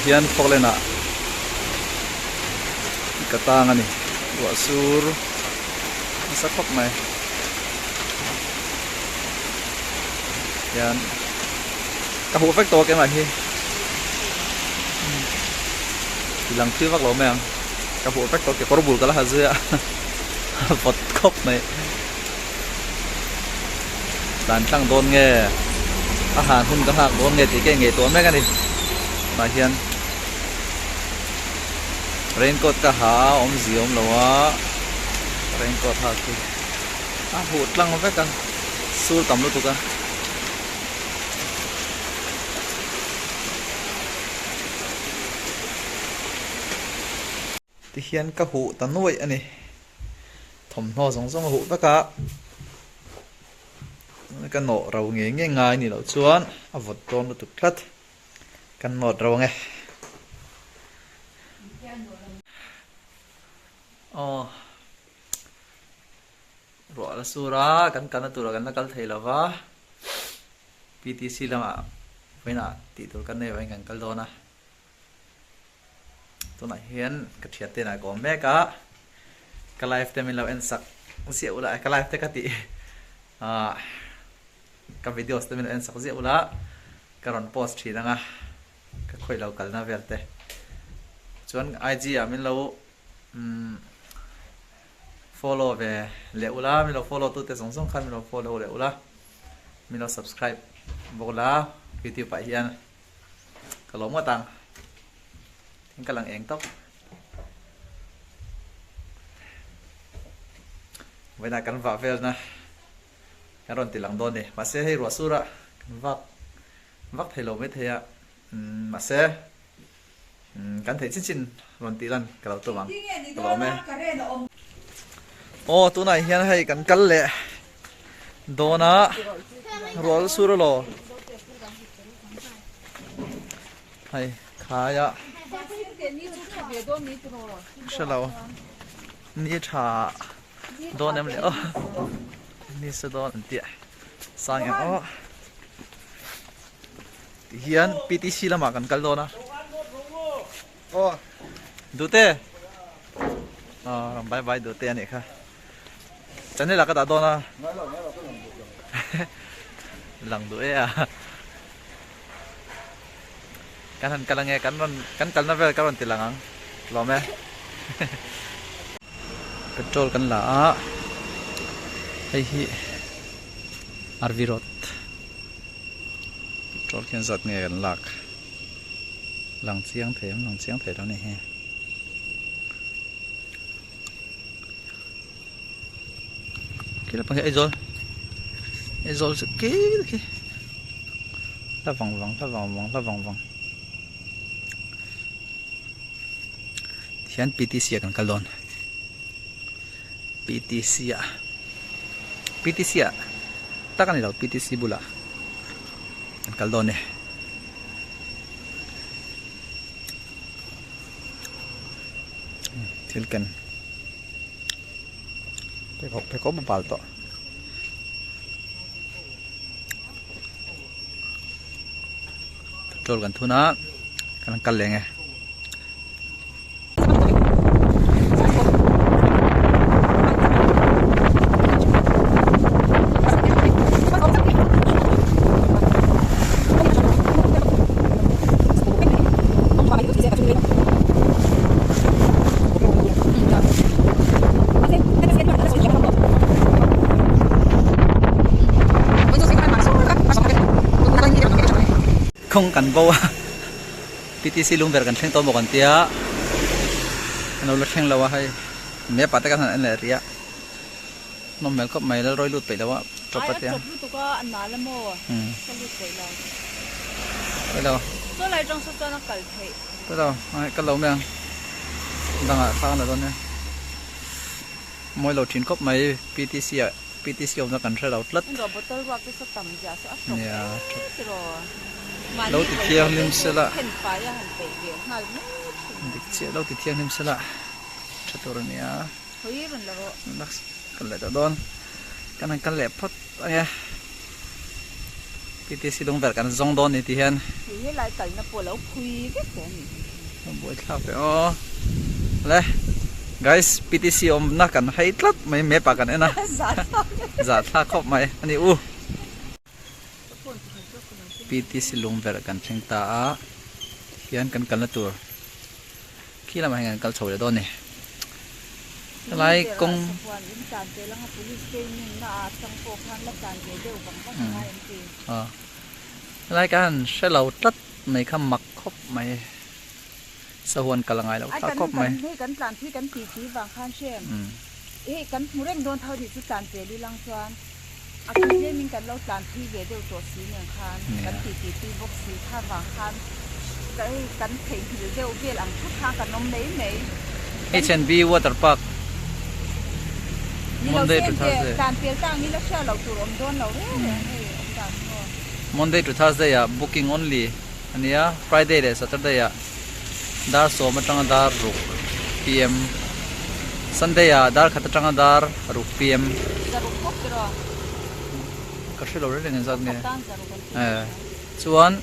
Hian Falkland ah ka tang a ni ruah sur nasa khawp mai hian ka huh vek tawh a keimah hi ti lang thil vak lo mai ang ka huh vek tawh kekawr bul ka la ha zui a a vawt khawp mai tlan tlang dawn nge a han hun ka nghak dawn nge tih ka inngei tawh mek a ni tah hian raincoat ka ha a awmzia awm lo a raincoat hak hi a huh tlang vek a sur tam lutuk a. Tihian ka huh ta nuaih a ni. Thawmhnaw zawng zawng a huh vek a, ka nawh ro ngei ngei ngai ni loh chuan a vawt dawn lutuk tlat, kan nawt ro ang e. Aw ruah la sur a, kan kalna turah kan la kal thei lo va, PTC lamah vawiinah tih tur kan nei avangin kan kal dawn a. Tunah hian ka thian te inah ka awm mek a, ka live te min lo en sak ziah ula, ka live te ka tih ah ka videos te min lo en sak ziah ula, ka rawn post thin ang a, ka khawih lo kalna vel te. Chuan IG ah min lo umm follow ve leh ula, min lo follow tute zawng zawng khan min lo follow leh ula, min lo subscribe bawk ula youtube ah hian. Ka lawm ngawt ang. Thing ka lang eng tawp. Vawiinah kan vah velna kan rawn ti lang dawn ni. Mahse hei ruah sur a kan vak vak thei lo mai thei a. Mahse kan theih chin chin rawn tih lan ka lo tum ang. Ka lawm e. Aw tunah hian hei kan kal leh dawn a rual sur alaw. Hei khai a hre lo ni tha dawn em le aw ni se dawn an tih sang em aw ti hian PTC lamah kan kal dawn a aw duhte aw ram bye bye duhte a nih kha channel ah ka dah dawn a lang duh e a kan han kal ange kan rawn kan kalna vel ka rawn ti lang ang lawm e petrol kan la a hei hi RV road petrol khian zat nge kan lak lang chiang thei em lang chiang thei lo ni hi. Khi lampang hi Aizawl Aizawl chu khi khi hla vang vang hla vang vang hla vang vang tihian PTC ah kan kal dawn PTC ah PTC ah tak a ni lo PTC bulah kan kal dawn e. Thil ken pheikhawk pheikhawk a bal tawh petrol kan thun a kan kal leh nge. Kawng kan bo a PTC lungber kan thleng tawh maw kan tia an lo la thleng lo a hei map ah te khan han en leh rih a nawm hmel khawp mai lalrawi lut peih lo a chawp a tia. Hello. Hello, ai ka lo mai ang. Dangah thlang la dawn nia. Mawi lo thin khawp mai PTC ah PTC awmna kan hre lo tlat. Nia lo ti thianghlim sela. Dik chiah lo ti thianghlim sela. Tha tur a nia. Kan leh tawh dawn. Kan han kal leh phawt ang e. PTC lungverh kan zawng dawn ni ti hian. Hei helai kalna pawh lo phui vek tawh a nih hi. A buaithlak ve aw. Le guys PTC awmna kan hei tlat mai map ah kan en a. Zahthlak khawp mai a ni u. PTC lungverh kan thleng ta a hian kan kalna tur khi lamah hian kan kal chho leh dawn a ni. Helai kawng helai ka han hre lo tlat mai kha mak khawp mai sahuan kal a ngai lo thlak khawp mai. A kan tlemin kan lo tlan thui ve deuh tawh si nen khan kan ti ti tui bawk si kha vang khan hei kan theihnghilh deuh vel ang thut khan kan awm mai mai. H&B Water Park Ni lo Monday to se Thursday. Tlan pel ta ang ila hria loh tur awm dawn lo reng reng hei awm dan chu aw. Monday to Thursday ah booking only a nia, Friday leh Saturday ah dar sawm atanga dar ruk pm, Sunday ah dar khat atanga dar ruk pm. Zaruk bawk te rawh. Ka hre lo reng reng engzat nge. Pakhat tan zaruk an ti Eh chuan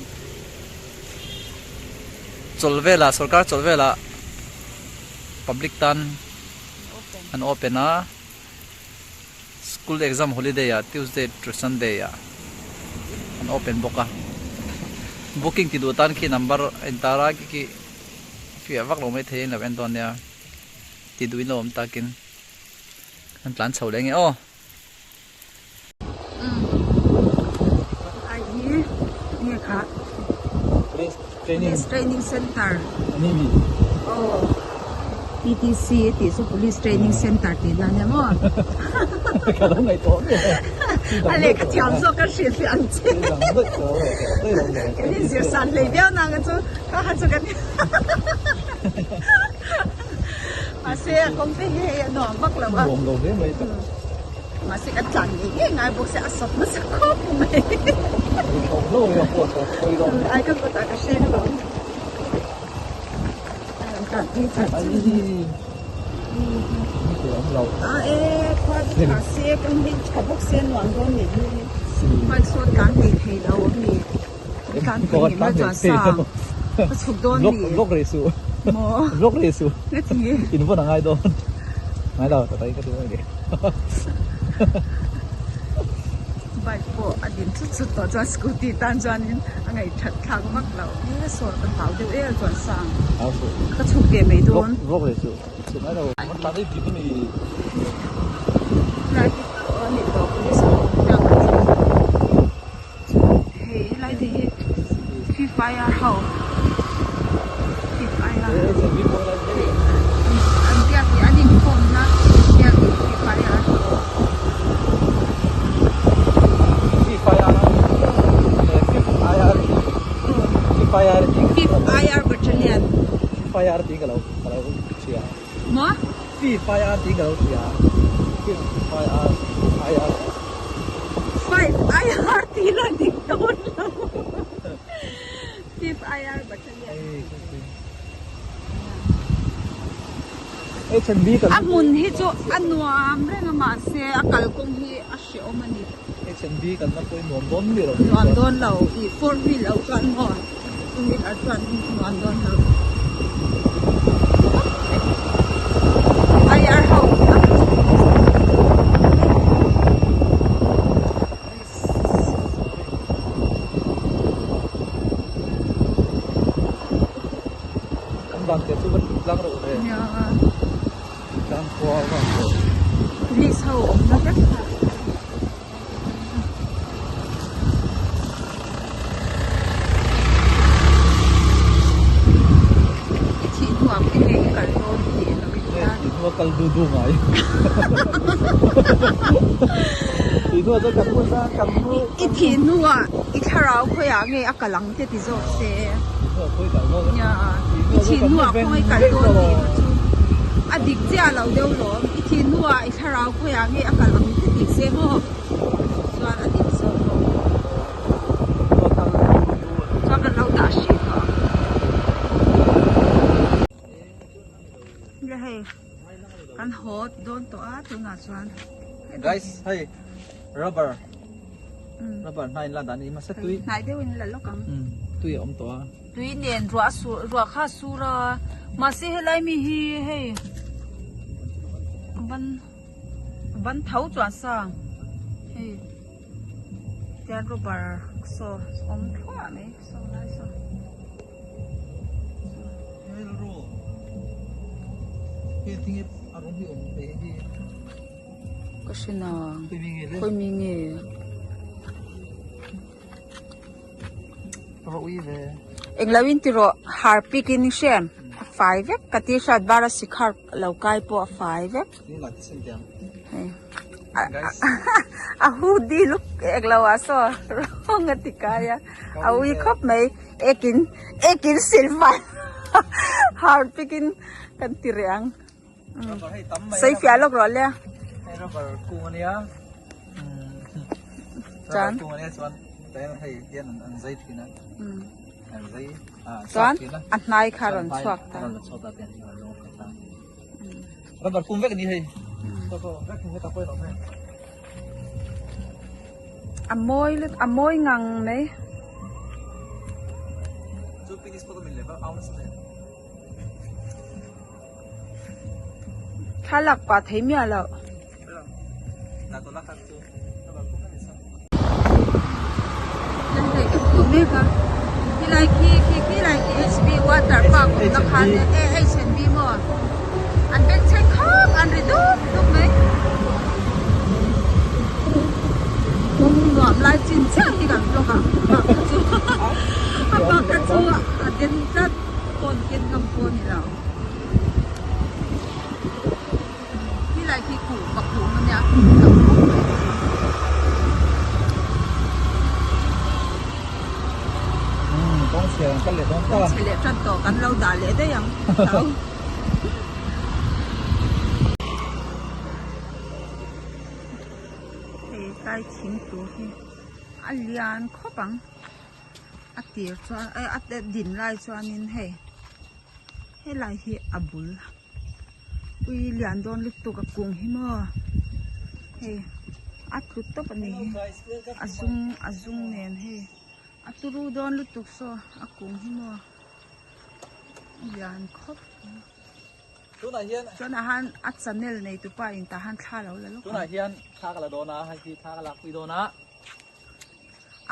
chawlh velah sorkar chawlh velah public tan an open a. School exam holiday ah Tuesday to Sunday ah an open bawk a, booking ti duh tan khi number a intar a khi khi fiah vak lo mai thei a inlo en dawn nia ti duh in lo awm takin an tlan chho leh nge aw. Police Training Center aw PTC a tih chu Police Training Center tih na nia maw a lehkha thiam zawk ka hrilh hlih ang che kan inzir san hlei viau nang a chu kha kha chu kan mahse a kawng te hi hei a nuam vak lo a. Mahse ka tlan ngei ngei ngai bawk se a sawp nasa khawp mai. Ai ka kutah ka hreng lo. Tlan phei char char. A e khua chu tha se kawng hi tha bawk se nuam dawn nih hi. Bike sawn tlan thei thei lo a mi. Tlan thei ngei mai chuan sang. Ka chhuk dawn ni. Maw. Nga ti nge. Bike pawh a din chut chut tawh chuan scooty tan chuanin a ngaihthat thlak vak lo. He sawn ka hlau deuh em chuan sang. Ka chhuk ve mai dawn. Helai hi a ni tawh police ho awm tlang a ni. Hei helai te hi free fire ho free fire an biak hi an inkhawmna biak hi free fire a ni. Fifth IR Battalion. Maw? Five IR tih la dik dawn lo. Fifth IR Battalion. A hmun hi chu a nuam reng a mahse a kalkawng hi a hrehawm a ni. Nuam dawn lo i four wheel lo chuan maw two wheeler chuan nuam dawn lo. IR ho Police ho awmna vek kha. I thih hnuah pawh hei i kal dawn tih lo in tan. Thih hnuah kal du du ngai. Thih hnuah chuan kan mu kan mu. I thih hnuah i thlarau khawiah nge a kal ang te ti zawk se. Thih hnuah khawi kal dawn. Nia i thih hnuah khawi kal dawn tih kha chu a dik chiah lo deuh lawm. I thih hnuah i thlarau khawiah nge a kal ang te ti se maw. Chuan a dik zawk bawk. Chuan kan lo dah hrih tawh ang. Le hei kan haw dawn tawh a tunah chuan. Guys hei rubber. Rubber hnai in la dan ni mahse tui. Hnai deuh in la lawk ang. Tui a awm tawh a. Tui nen ruah sur ruah kha a sur a mahse helai mi hi hei ban ban tho chuan sang hei tian rubber saw awm thluah mai saw lai saw. Ka hre nang khawi mi nge englo in ti rawh har pik in i hrem a fai vek ka t-shirt var a sikhar lo kai pawh a fai vek a hoodie luk englo ah saw rawng a ti kai a a ui khawp mai ekin ekin silfai har pik in kan ti reh ang. Sawi fiah lawk rawh le. Hei rubber kung ania. Chuan. Rubber kung ania chuan tahian hei hian an zai thin a. An zai a chuan a hnai kha rawn chhuak ta. Rawn chhuak ta ten a lo kha ta. Rubber kung vek ani hei. Vek ni ta pawh lo hei. A mawi lut a mawi ngang mai. Chu picnic spot a min leh va au nasa hle. Thlalak pah thei miah loh. Mek a khilai khi khi khilai khi HB water park awmna khan e H&B maw an beng chheng khawp an ri dup dup mai nuam lai chin chiah hi kan vlog a bak kha chu a bak kha chu a den tlat. Phone ken ngam pawh a ni lo. Khilai khi khuh va khuh ang ania a khuh tam khawp mai. Umm kawng chhe an kal leh dawn ta. Kawng chhe leh tan tawh kan lo dah leh daih ang hlau. Hei tlai thing tur hi a lian khawp ang. A tir chuan eh a din lai chuanin hei helai hi a bul ui lian dawn lutuk a kung hi maw hei a tlu tawp a ni hi a zum a zum nen hei a turu dawn lutuk saw a kung hi maw a lian khawp mai. Tunah hian Tunah hian a channel nei tupa in tah hian thla lo la lawk ang. Tunah hian thla ka la dawn a hei hi thla ka lakpui dawn a.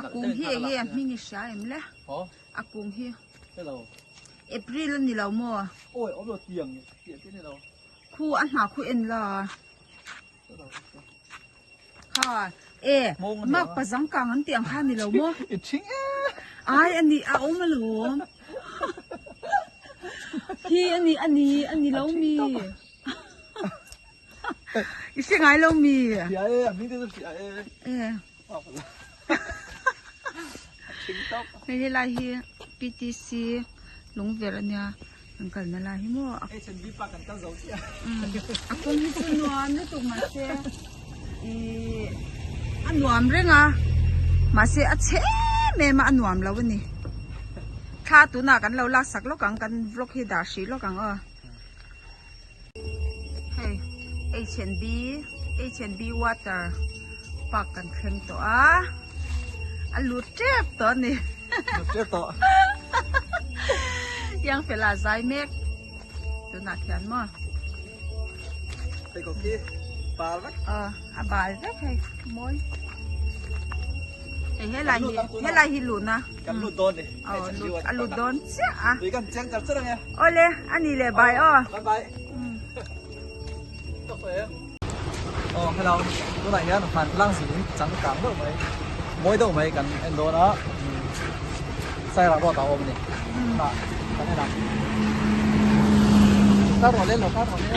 A kung hi enge a hming i hria em le? A kung hi. April a ni lo maw? Awi awm lo tiang tiang te ni lo. Khu a hna khu en la. Kha e mak pazang kang an tih ang kha ni lo maw? I thing e. Ai a ni a awm alawm. Hi a ni a ni a ni lo mi. I hre ngai lo mi? Hria e, a hming te chu hria e. E. Hei helai hi PTC lungverh ania kan kalna lai hi maw. H&B park kan kal zo chiah. A kawng hi chu nuam lutuk mahse ih a nuam reng a mahse a chhe em em a a nuam lo a ni. Thla tunah kan lo laksak lawk ang kan vlog hi dah hrih lawk ang aw. Hei H&B H&B water park kan thleng tawh a a lut tep tawh a ni lut tep tawh yang fela zai mek tunah khian maw hei ko khi bal vek a bal vek hei mawi hei helai hi helai hi luhna Kan lut dawn ni. Aw lut a lut dawn chiah a. Tui kan cheng char char ange. Awle a ni le bai aw. Bye bye. Tok e. Oh hello. Tunah hian hman tlang zin in changkang deuh mai. Mawi deuh mai kan en dawn a. Sairah ruat a awm a ni. Tah kan en ang. Kar rawh le lo kar rawh le.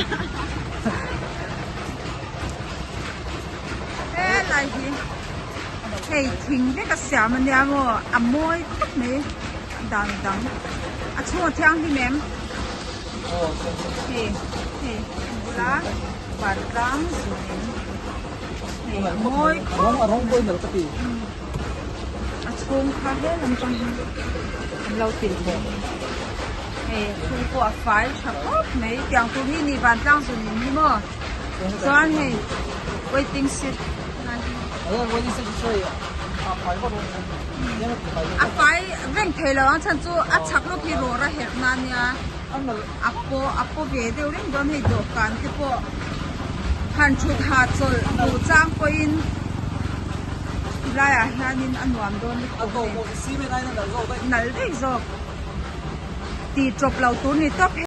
Helai hi hei thing vek a siam a nia maw a mawi khawp mai a dan dang a chhung a thianghlim em hei hei a bula vantlang zunin hei a mawi khawp a chhung kha helam tang hi an lo ti bawk hei a chhung pawh a fai tha khawp mai tiang tur hi ni vantlang zunin hi maw. Chuan hei waiting seat lai hi. Waiting seat chu sawi A fai reng thei lo ang chhan chu a chhak lawk hi rawra herh na ania a paw a paw ve deuh reng dawn hei dawhkan te pawh han thut hahchawlh duh chang pawhin tilaiah hianin a nuam dawn lutuk a ni nalh daih zawk tih tawp lo tur ni tawp.